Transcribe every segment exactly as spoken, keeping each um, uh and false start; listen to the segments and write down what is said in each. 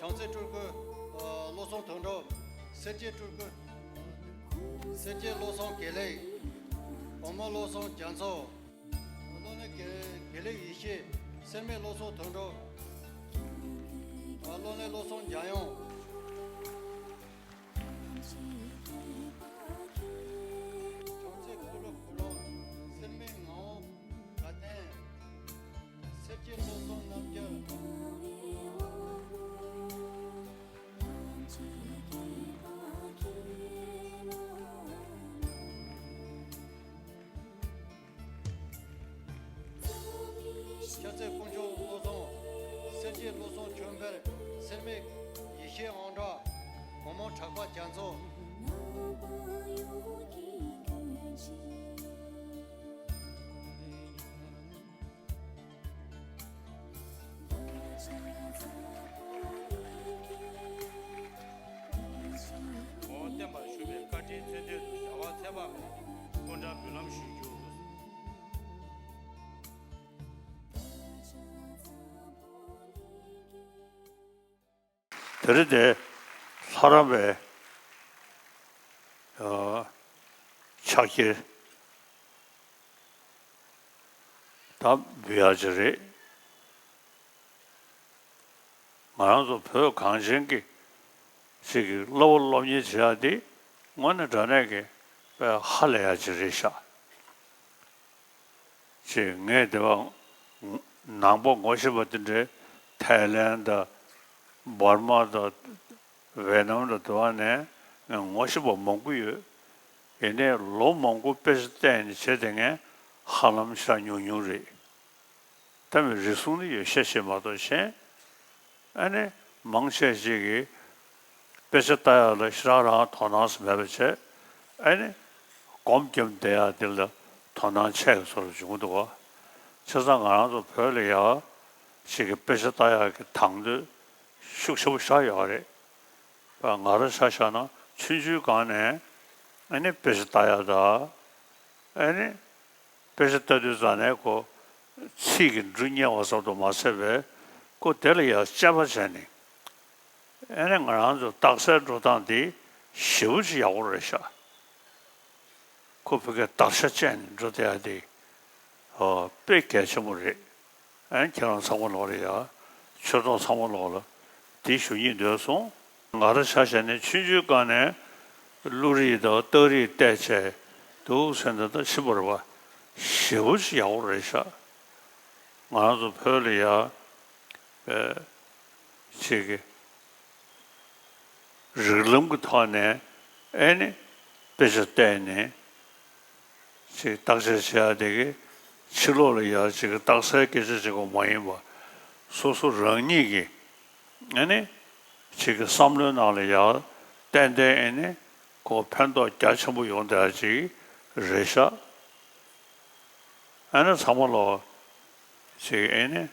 བྱང་རྩེ་སྤྲུལ་སྐུ་བློ་བཟང་དོན་གྲུབ། སེར་སྐྱའི་སྤྲུལ་སྐུ་སེར་སྐྱའི་བློ་བཟང་དགེ་ལེགས། བུ་མོ་བློ་བཟང་རྒྱ་མཚོ། བློ་གླིང་དགེ་དགེ་ལེགས་ཡེ་ཤེས། སེར་སྨད་བློ་བཟང་དོན་གྲུབ། བློ་གླིང་བློ་བཟང་འཇམ་དབྱངས། བྱང་རྩེ་གུ་རུ་གུ་རུ། སེར་སྨད་ངག་དབང་དགའ་ལྡན། སེར་སྐྱའི་བློ་བཟང་རྣམ་རྒྱལ། ཤར་རྩེ་དཀོན་མཆོག་བློ་བཟང་། སེར་སྐྱའི་བློ་བཟང་ཆོས་འཕེལ། སེར་སྨད་ཡེ་ཤེས་དབང་གྲགས། བུ་མོ་གྲགས་པ་རྒྱ་མཚོ། འོ་བསྟན་པར་ཞུ་བའི་བཀའ་དྲིན་མཚོན་དོན་དུ་རྒྱལ་བ་ཚེ་དཔག་མེད་སྐུ་འདྲ་འབུལ་ལམ་ཞུ་རྒྱུ། དེ་རིང་འདིར་ལྷ་རམས་པའི་ཕྱག་འཁྱེར་ད་འབུལ་ཡག་ཅིག་རེད། ང་རང་ཚོ་བོད་གངས་ཅན་གྱི་ཅིག་གི་སློབ་པ་སློབ་གཉེར་བྱེད་ཡག་འདི་དངོས་གནས་དྲང་གནས་ཀྱི་དཔེ་ཧ་ལས་ཡག་ཅིག་རེད་ཤག་ཅེས་ངས་དེ་བ་ནང་པ་ངོ་ཤེས་པ་དེ་འདྲའི་ཐའི་ལན་དང་འབར་མ་དང་ཝེ་ནམ་དང་དེ་བ་ནས་ངས་ངོ་ཤེས་པ་མང་པོ་ཡོད། ཡིན་ནའི་ལོ་མང་པོ་དཔེ་ཆ་བལྟས་ནས་བྱས་ཏེ་ངས་ཧ་ལམ་ཤ་ཉུང་ཉུང་རེད། ད་མི་རེ་ཟུང་ནི་ཡོད་ཤས་ཤིག་མ་གཏོགས་གཞན། ཨ་ནི་མང་ཆེ་ཞིག་གིས་དཔེ་ཆ་ལྟ་ཡག་ལ་ཞེ་དྲག་རང་དོ་སྣང་མེད་པ་བྱས། ཨ་ནི་སྒོམ་རྒྱབ་བསྡད་ཡག་འདི་ལ་དོ་སྣང་ཆེ་བའི་བཟོ་འདྲ་བྱུང་འདུག་བ། བྱས་ཙང་ང་རང་ཚོ་བོད་ལ་ཡག་ཞིག་གི་དཔེ་ཆ་ལྟ་ཡག་གི་དང་དོད་ཤུགས་ཆེ་པོ་ཞིག་ཡོད་རེད། ང་རང་ཆ་བཞག་ན་ཆུང་ཆུང་སྒང་ནས་ཨ་ནི་དཔེ་ཆ་ལྟ་ཡག་དང་། ཨ་ནི། དཔེ་ཆ་ལྟ་དུས་ཙ་ནས་ཁོ་ཚིག་གི་འབྲུ་རྙེད་པ་ཙམ་དུ་མ་ཟད་པས་ཁོ་དེ་ལ་ཡང་དཔྱད་པ་བྱས་ནས་ཨ་ནི་ང་རང་ཚོ་རྟགས་གསལ་འགྲོ་སྟངས་དེ་ཞེ་པོ་ཅིག་ཡག་པོ་རེད་ཤག་ཁོ་ཕ་གིར་དར་ཆ་བཅད་ནས་འགྲོ་བསྡད་ཡ་དེ་ཨོ་དཔེ་གལ་ཆེན་པོ་རེད། ཨ་ནི་ཁྱེད་རང་ཚང་མ་ལོག་ལ་ཡ་ཆོས་གྲོགས་ཚང་མ་ལོག་ལ་དེ་ཞུ་སྙིང་འདོད་སོང་། ང་རང་ཆ་བཞག་ནས་ཆུང་ཆུང་སྒང་ནས་བློ་རིག་དང་རྟགས་རིགས་བལྟས་བྱས་འདུག་ཟེར་ན་ད་ཕྱི་པར་བ་ཞེ་པོ་ཅིག་ཡག་པོ་རེད་ཤག་ང་རང་ཚོ་བོད་ལ་ཡ་ཨེ་ཅིག་གི་རིགས་ལམ་གྱི་ཐོག་ནས་ཨེ་ནི་དཔེ་ཆ་བལྟས་ནས། ཅིག་བརྟག་དཔྱད་བྱེད་ཡ་དེ་གི་ཕྱི་ལོགས་ལ་ཡ་ཅིག་གི་རྟགས་གསལ་སྐད་ཆ་བྱེད་དགོས་མ་ཡིན་པ། སོ་སོ་རང་ཉིད་ཀྱི་ཨ་ནི་ཅིག་གི་བསམ་བློའི་ནང་ལ་ཡ་ཏན་ཏན་ཨ་ནི་ཁོ་ཕན་ཐོགས་རྒྱ་ཆེན་པོ་ཡོང་བསྡད་ཡ་ཅིག་རེད་ཤག་ཨ་ནི་ཚང་མ་ལོག་ཅིག་ཨ་ནི།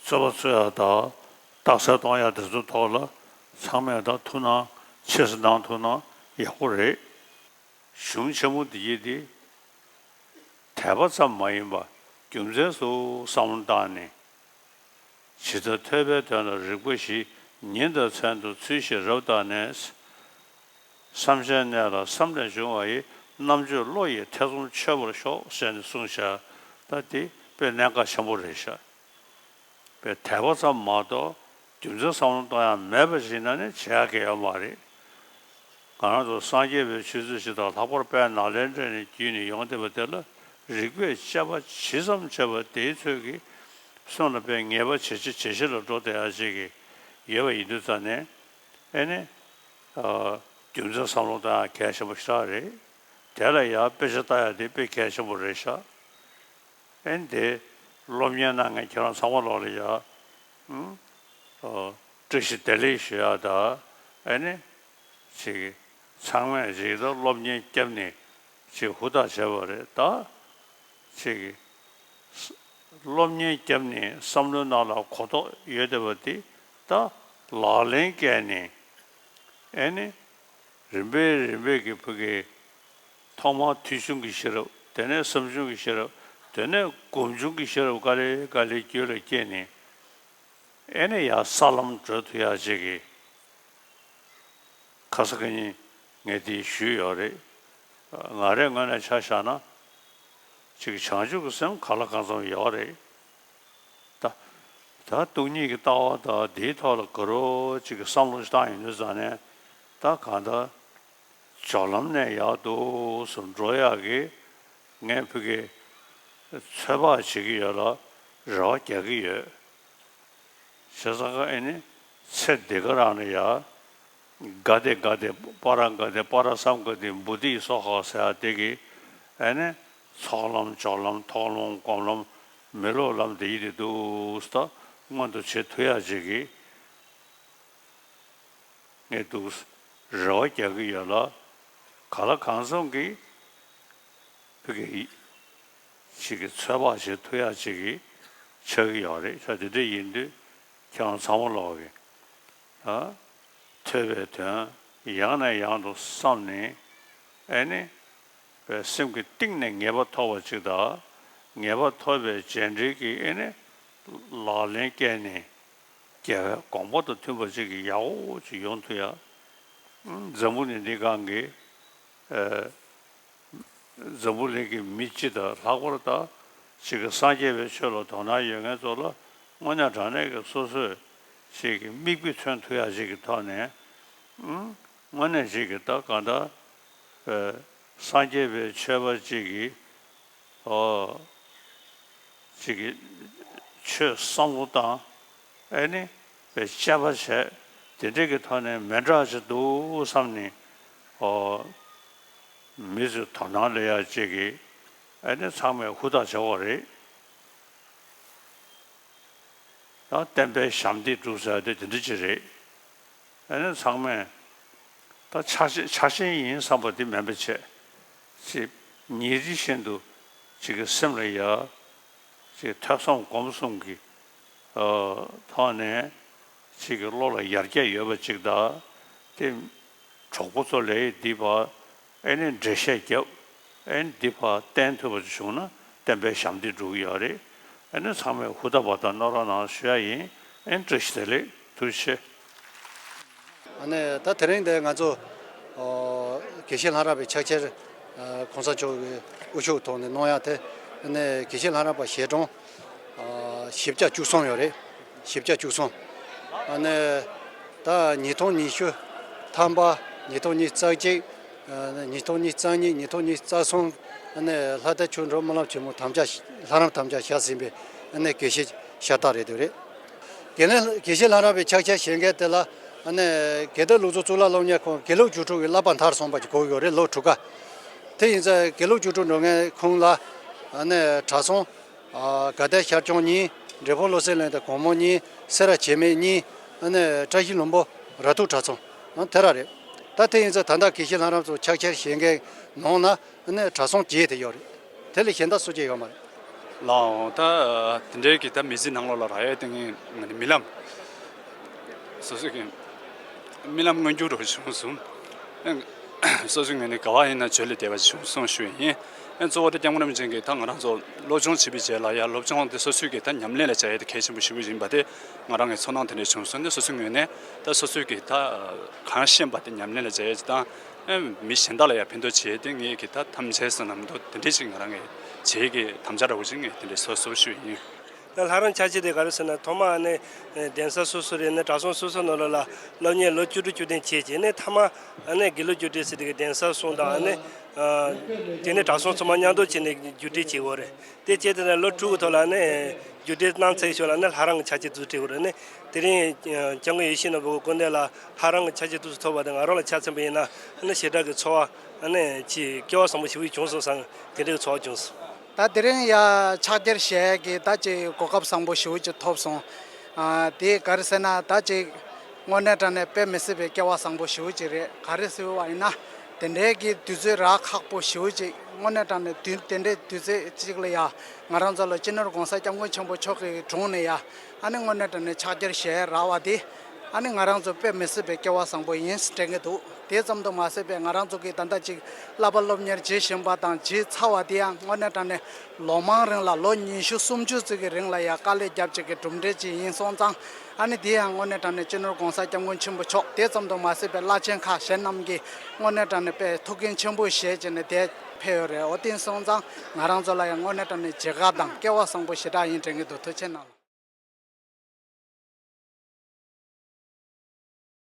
རྩོད་པ་རྩོད་ཡ་དང་རྟགས་གསལ་གཏོང་ཡ་དེ་ཚོ་ཐོག་ལ་ཚང་མས་ད་ཐུགས་སྣང་ཆེ་ཙམ་གནང་ཐུབ་ན་ཡག་པོ་རེད། གཞུང་ཆེན་མོ་འདི་ཡི་འདི་དད་པ་ཙམ་མ་ཡིན་པར་རྒྱུ་མཚན་སུ་བསམ་བློ་བཏང་ནས། ཇི་ལྟར་ཐོས་པའི་དོན་ལ་རིགས་པ་བཞི། ཉིན་དང་མཚན་དུ་ཚུལ་བཞིན་རབ་བརྟགས་ནས། བསམ་བྱའི་གནས་ལ་བསམ་ལས་བྱུང་བ་ཡི། རྣམ་དཔྱོད་བློ་ཡིས་ཐེ་ཚོམ་ཆོད་པར་ཤོག་ཟེར་ནས་གསུངས་བཞག་ད་འདི་དཔེ་གནད་འགག་ཆེན་པོ་རེད་ཤག་དཔེ་དད་པ་ཙམ་མ་གཏོགས་རྒྱུ་མཚན་བསམ་བློ་གཏོང་ཡ་མེད་པ་ཞིག་ན་ནི་བྱེད་ཡ་གི་ཡོད་མ་རེད། ང་རང་ཚོ་སངས་རྒྱས་པའི་ཆོས་ཚུལ་ཞིག་དང་ལྷག་པར་དཔལ་ནཱ་ལེནྡྲ་ནས་བརྒྱུད་ནས་ཡོང་བསྡད་པ་དེ་ལ་རིགས་པས་དཔྱད་པ་ཇི་ཙམ་བྱས་པ་དེའི་ཚོད་ཀྱིས་སེམས་ལ་དཔེ་ངེས་པ་ཇེ་ཆེ་ཇེ་ཆེ་ལ་འགྲོ་བསྡད་ཡ་ཅིག་གི་ཡོད་པ་ཡིན་དུས་ཙ་ནས་ཨེ་ནི། རྒྱུ་མཚན་བསམ་བློ་བཏང་ཡ་གལ་ཆེན་པོ་ཞེ་དྲག་རེད། དེ་ལ་ཡང་དཔེ་ཆ་ལྟ་ཡ་དེ་དཔེ་གལ་ཆེན་པོ་རེད་ཤག་ཨེ་འདི་སློབ་གཉེར་གནང་མཁན་ཁྱེད་རང་ཚང་མ་ལོག་ལ་ཡ། ཨུམ། ཨོ། བཀྲ་ཤིས་བདེ་ལེགས་ཞུ་ཡ་ད། ཨེ་ནི། ཅིག་ཚང་མས་ཅིག་ད་སློབ་གཉེར་བརྒྱབ་ནས་ཅིག་ཧུར་ཐག་བྱས་པ་རེད་ད། ཅིག་སློབ་གཉེར་བརྒྱབ་ནས་བསམ་བློའི་ནང་ལ་གོ་རྟོགས་ཡོད་བསྡད་པ་འདི་ད་ལག་ལེན་བཀལ་ནས། ཨེ་ནི། རིམ་པས་རིམ་པས་ཀྱི་བུ་གའི་ཐོག་མར་ཐོས་བྱུང་གི་ཤེས་རབ། དེ་ནས་བསམ་བྱུང་གི་ཤེས་རབ། དེ་ནས་སྒོམ་བྱུང་གི་ཤེས་རབ་ག་ལེ་ག་ལེ་རྒྱུད་ལ་སྐྱེས་ནས། ཨེ་ནི་ཡར་ས་ལམ་བགྲོད་ཐུབ་ཡ་ཅིག་གི་ཁ་སང་ཁ་ཉིན་ངས་དེ་ཞུས་ཡོད་རེད། ང་རའི་ངོས་ནས་ཆ་བཞག་ན་ཅིག་བྱང་ཆུབ་ཀྱི་སེམས་གང་ལ་གང་འཚམ་ཡོད་རེད། ད་ད་སྟོང་ཉིད་ཀྱི་ལྟ་བ་དང་དེའི་ཐོག་ལ་དགའ་རབ་ཅིག་གི་བསམ་བློ་ཞིག་བཏང་ཡོང་དུས་ཙང་ནས། ད་གང་ལྟར་སྦྱོར་ལམ་ནས་ཡར་འདུག་སེ་འགྲོ་ཡག་གི་ངས་ཕ་གིར་ཚོད་དཔག་བྱེད་ཀྱི་ཡོད་ལ་རེ་བ་རྒྱག་གི་ཡོད། བྱས་ཙང་ཀ་ཨེ་ནི་ཚེ་འདི་ག་རང་ལ་ཡ། ག་དེ་ག་དེ་པ་ར་ག་དེ་པ་ར་སམ་ག་དེ་བུ་དི་སོ་ཧ་ཟེར་ཡ་དེ་གི་ཨེ་ནི་ཚོགས་ལམ་སྦྱོར་ལམ་མཐོང་ལམ་སྒོམ་ལམ་མི་སློབ་ལམ་དེ་ཡི་དེ་འདུག་སེ་ད་མངོན་དུ་བྱེད་ཐུབ་ཡ་ཅིག་གི་ངས་འདུག་སེ་རེ་བ་རྒྱག་གི་ཡོད་ལ། གང་ལ་གང་འཚམ་གི་ཕ་གི་ཅིག་གི་ཚོད་དཔག་བྱེད་ཐུབ་ཡ་ཅིག་གི་ཆགས་ཀྱི་ཡོད་རེད། ཆ་དེ་འདྲ་ཡིན་དུས་ཁྱེད་རང་ཚང་མ་ལོག་གི་ཨ་ཐོས་པའི་དོན་ཡང་ནས་ཡང་དུ་བསམ་ནས་ཨེ་ནི་པའི་སེམས་ཀྱི་གཏིང་ནས་ངེས་པ་ཐོབ་པ་ཅིག་དང་། ངེས་པ་ཐོབ་པའི་རྗེས་འབྲེལ་གྱི་ཨེ་ནི་ལག་ལེན་བཀལ་ནས་རྒྱལ་བའི་དགོངས་པ་དང་མཐུན་པ་ཅིག་གི་ཡག་པོ་ཅིག་ཡོང་ཐུབ་ཡ། འཛམ་བུ་གླིང་འདི་སྒང་གི་ཨ། འཛམ་བུ་གླིང་གི་མི་སྤྱི་དང་ལྷག་པར་དུ་ཅིག་གི་སངས་རྒྱས་པའི་ཆོས་ལ་དོ་སྣང་ཡོད་མཁན་ཚོ་ལ་དངོས་གནས་དྲང་གནས་ཀྱི་སོ་སོས་ཅིག་གི་མིག་དཔེ་མཚོན་ཐུབ་ཡ་ཅིག་གི་ཐོག་ནས། ཨང་། དངོས་གནས་ཅིག་གི་ད་གང་ལྟར་ཨ་སངས་རྒྱས་པའི་ཆོས་པ་ཅིག་གི་ཨོ། ཅིག་གི་ཆོས་བསམ་བློ་བཏང་། ཨེ་ནི་དཔེ་དཔྱད་པ་བྱས། དེ་འདྲས་ཀྱི་ཐོག་ནས་མི་འདྲ་ཅིག་འདུག་བསམ་ནས། ཨོ། མི་ཚོས་དོ་སྣང་སླེབས་ཡ་ཅིག་གི་ཨེ་ནི་ཚང་མས་ཧུར་ཐག་བྱེད་དགོས་རེད། ད་བསྟན་པའི་ཞབས་འདེགས་སྒྲུབ་ཟེར་དེ་དེ་འདྲ་ཅིག་རེད། ཨ་ནི་ཚང་མས་ད་ཆགས་ཆགས་ཞེན་ཡིན་བསམ་པ་དེ་མེད་པ་བྱས། ཅིག་ཉིན་རེ་བཞིན་དུ་ཅིག་གི་སེམས་ལ་ཡ། ཅིག་ཐོས་བསམ་སྒོམ་གསུམ་གྱི་ཨ་ཐོག་ནས་ཅིག་གི་བློ་ལ་ཡར་རྒྱས་ཡོད་པ་ཅིག་དང་། དེ་གྲོགས་པོ་ཚོ་ལ་འདི་བར་ཨེ་ནི་འགྲེལ་བཤད་རྒྱབ། ཨེ་ནི་འདི་བར་བསྟན་ཐུབ་པ་ཅིག་བྱུང་ན་བསྟན་པའི་ཞབས་འདེགས་འགྲོ་གི་ཡོད་རེད། ཨེ་ནི་ཚང་མས་ཧུར་ཐག་པ་དང་རྣམ་རོགས་གནང་ཞུ་ཡ་ཡིན། ཨེ་ནི་བཀྲ་ཤིས་བདེ་ལེགས། ཐུགས་རྗེ་ཆེ། ཨ་ནི་ད་དེ་རིང་འདི་ང་ཚོ་ཨོ་དགེ་བཤེས་ལྷ་རམས་པའི་ཕྱག་འཁྱེར་ཨ་གོང་ས་མཆོག་གི་དབུ་བཞུགས་ཐོག་ནས་གནང་ཡ་དེ། ཨ་ནི་དགེ་བཤེས་ལྷ་རམས་པ་ཞལ་གྲངས་ཨ་བཞི་བརྒྱ་བཅུ་གསུམ་ཡོད་རེད། བཞི་བརྒྱ་བཅུ་གསུམ། ཨ་ནི་ད་ཉིས་སྟོང་ཉི་ཤུ་ཐམ་པ། ཉིས་སྟོང་ཉི་ཤུ་རྩ་གཅིག། ཨ་ནི་ཉིས་སྟོང་ཉི་ཤུ་རྩ་གཉིས། ཉིས་སྟོང་ཉི་ཤུ་རྩ་གསུམ། ཨ་ནི་ལྷ་ལྟ་ཆོས་འཕེལ་སྨོན་ལམ་ཆེན་མོ་དམ་བཅའ་ལྷ་རམས་དམ་བཅའ་བཞག་ཟིན་པའི་ཨ་ནི་དགེ་བཤེས་ཤ་སྟག་རེད་འདུག་རེད། དགེ་ལེན་དགེ་བཤེས་ལྷ་རམས་པའི་ཕྱག་འཁྱེར་བཞེས་མཁན་དེ་ལ་ཨ་ནི་དགེ་ལྡན་ལུགས་གཙོ་གཙུག་ལག་སློབ་གཉེར་ཁང་དགེ་ལུགས་རྒྱུགས་སྤྲོད་ཀྱི་བསླབ་པ་མཐར་སོན་པ་ཅིག་དགོས་ཀྱི་ཡོད་རེད། ལོ་དྲུག་ཀ། དེ་ཡིན་ཙང་དགེ་ལུགས་རྒྱུགས་སྤྲོད་འགྲོ་མཁན་ཁོང་ལ་ཨ་ནི་གྲྭ་ཚང་ཨ་དགའ་ལྡན་ཤར་སྐྱོང་གཉིས། འབྲས་སྤུངས་བློ་གསལ་གླིང་དང་གོང་མ་གཉིས། སེ་ར་བྱེས་སྨད་གཉིས། ཨ་ནི་བཀྲ་ཤིས་ལྷུན་པོ་ར་ཐུག་གྲྭ་ཚང་། ཨ་དེ་ར་རེད། ད་དེ་ཡིན་ཙང་ད་ལྟ་དགེ་བཤེས་ལྷ་རམས་ཚོ་ཕྱག་འཁྱེར་བཞེས་མཁན་ནང་ན་ཨ་ནི་གྲྭ་ཚང་བརྒྱད་དེ་ཡོད་རེད། དེ་ལས་གཞན་དག་སུ་གཅིག་ཡོད་མ་རེད། ལགས་འོང་། ད་དེ་འདྲའི་གི་ད་མི་ཚེ་ནང་ལོགས་ལ་རག་ཡས་དེ་ངས་ང་ནི་རྨི་ལམ། སོ་སོ་གི་རྨི་ལམ་མངོན་འགྱུར་རུ་བྱུང་སོང་། སོ་སོའི་ངོས་ནས་ག་བ་ཡིན་ན་བརྗོད་ལས་འདས་པ་བྱུང་སོང་ཞུ་ཡིན། ཨེ་གཙོ་བོ་དེ་སྐྱབས་མགོན་རིན་པོ་ཆེ་གིས་ད་ང་རང་ཚོ་སློབ་སྦྱོང་བྱེད་པའི་རྗེས་ལ་ཡང་སློབ་སྦྱོང་དེ་སོ་སོའི་གི་ད་ཉམས་ལེན་ལ་བྱ་ཡས་དེ་གལ་ཆེན་པོ་ཞེ་པོ་ཡིན་པ་དེ་ང་རང་གི་ཚོར་སྣང་དེ་འདྲ་བྱུང་སོང་། དེ་སོ་སོའི་ངོས་ནས་ད་སོ་སོའི་གི་ད་གང་ཤེས་པ་དེ་ཉམས་ལེན་ལ་བྱ་ཡས་ཅིག་དང་། ཨེ་མི་གཞན་དག་ལ་ཡང་ཕན་ཐོགས་བྱེད་དེ་ངས་གི་ད་ཐམས་ཅད་བསོད་ནམས་འདུག་དེ་འདྲ་ཅིག་ང་རང་གི་བྱེད་ཀྱི་དམ་བཅའ་འདྲ་བོ་ཅིག་ངས་དེ་འདྲ་སོ་སོ་ཞུ་ཡིན། ད་ལྷ་རམས་ཕྱག་འཁྱེར་དེ་ག་རེ་ཟེར་ན་ཐོག་མ་ཨ་ནི་གདན་ས་སོ་སོ་རེད་ན་གྲྭ་ཚང་སོ་སོ་ནང་ལོགས་ལ་སློབ་གཉེར་ལོ་བཅུ་དྲུག་བཅུ་བདུན་བྱས་རྗེས་ནས་མཐའ་མ་ཨ་ནི་དགེ་ལུགས་རྒྱུགས་སྤྲོད་ཟེར་དེ་གི་གདན་ས་གསུམ་དང་ཨ་ནི་དེ་ནས་གྲྭ་ཚང་ཚང་མ་མཉམ་དུ་བྱས་ནས་རྒྱུགས་སྤྲོད་བྱེད་དགོས་རེད། དེ་བྱས་དེ་ནས་ལོ་དྲུག་གི་ཐོག་ལ་ཨ་ནི་རྒྱུགས་སྤྲོད་གནང་ཚར་ཞོར་ལ་ཨ་ནི་ལྷ་རམས་ཀྱི་ཕྱག་འཁྱེར་དེ་ཚོ་སྤྲད་དགོས་རེད། ཨ་ནི་དེ་རིང་སྐྱབས་མགོན་ཡིད་བཞིན་ནོར་བུ་གི་སྐུ་མདུན་ལ་ལྷ་རམས་ཀྱི་ཕྱག་འཁྱེར་དེ་ཚོ་ཐོབ་པ་དེ་ང་རང་ལ་ཆ་མཚོན་པ་ཡིན་ན་ཨ་ནི་ཞེ་དྲག་གི་ཚོར་བ་ཨ་ནི་ཅིག་སྐལ་བ་བཟང་པོ་ཞེ་པོ་ཅིག་བྱུང་སོང་བསམ་དེ་འདྲའི་ཚོར་བ་བྱུང་སོང་། ད་དེ་རིང་ཡ་ཕྱག་འཁྱེར་བཞེས་ཀྱི་ད་ཅིག་གོ་སྐབས་བཟང་པོ་ཞེ་པོ་ཅིག་ཐོབ་སོང་། ཨ་དེ་ག་རེ་ཟེར་ན་ད་ཅིག་དངོས་གནས་དྲང་གནས་དཔེ་མི་སྲིད་པའི་སྐལ་བ་བཟང་པོ་ཞེ་པོ་ཅིག་རེད། ག་རེ་ཟེར་བ་ཡིན་ན་དེ་འདྲའི་གི་དུས་ཚོད་རག་ཁག་པོ་ཞེ་པོ་ཅིག་དངོས་གནས་དྲང་གནས་དུས་དེ་འདྲའི་དུས་ཚོད་ཅིག་ལ་ཡ་ང་རང་ཚོ་ལ་སྤྱི་ནོར་༸གོང་ས་༸སྐྱབས་མགོན་ཆེན་པོ་མཆོག་གི་དྲུང་ནས་ཡ་ཨ་ནི་དངོས་གནས་དྲང་གནས་ཕྱག་འཁྱེར་བཞེས་རག་པ་དེ་ཨ་ནི་ང་རང་ཚོ་དཔེ་མི་སྲིད་པའི་སྐལ་བ་བཟང་པོ་ཡིན་དྲན་གྱི་འདུག་དེ་ཙམ་དུ་མ་ཟད་པའི་ང་རང་ཚོ་གི་ད་ལྟ་ཅིག་བསླབ་པ་སློབ་གཉེར་བྱེད་བཞིན་པ་དང་བྱེད་ཚར་བ་དེ་ཡང་དངོས་གནས་དྲང་གནས་ལོ་མང་རིང་ལ་ལོ་ཉི་ཤུ་སུམ་ཅུ་ཙམ་གྱི་རིང་ལ་ཡང་དཀའ་ལས་བརྒྱབ་ཅིག་གི་གྲུབ་འབྲས་ཅིག་ཡིན་སོང་ཙང་ ཨ་ནི་དེ་ཡང་དངོས་གནས་དྲང་གནས་སྤྱི་ནོར་༸གོང་ས་༸སྐྱབས་མགོན་ཆེན་པོ་མཆོག་དེ་ཙམ་དུ་མ་ཟད་པའི་བླ་ཆེན་ཁག་གཞན་རྣམས་ཀྱིས་དངོས་གནས་དྲང་གནས་དཔེ་ཐུགས་འགན་ཆེན་པོ་བཞེས་བྱས་ནས་དེ་ཕེབས་ཡོད་རེད། འོ་དེ་སོང་ཙང་ང་རང་ཚོ་ལ་ཡང་དངོས་གནས་དྲང་གནས་བརྗེད་དཀའ་དང་སྐལ་བ་བཟང་པོ་ཞེ་དྲག་ཡིན་དྲན་གྱི་འདུག་ཐུགས་རྗེ་གནང་།